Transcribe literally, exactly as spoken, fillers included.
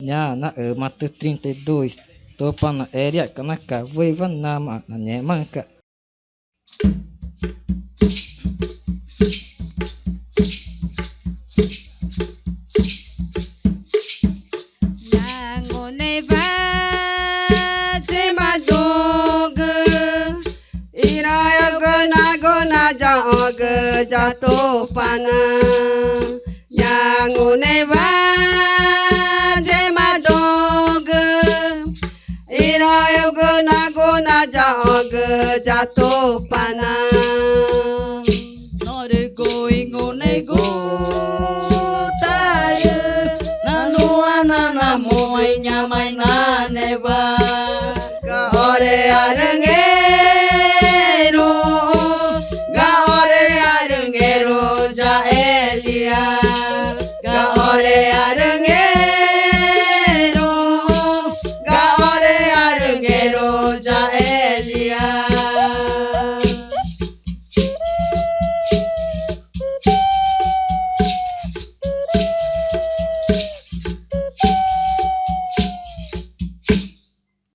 Ñaa naxümatü trinta e dois, Tupana Ériaca naca wüiwa namaã nangẽxmaxü̃ca̱x. Nangunewa yima duü̃xü̃gü, irüeugü nagu nayaxõgü ya Tupana. Nangunewa yima duü̃xü̃gü, irüeugü nagu nayaxõgü ya Tupana. Norü guxü̃ i ngunexü̃gu tayü, na nuã nanamuü̃ i ñoma i nanewa. Ga ore arüngü̃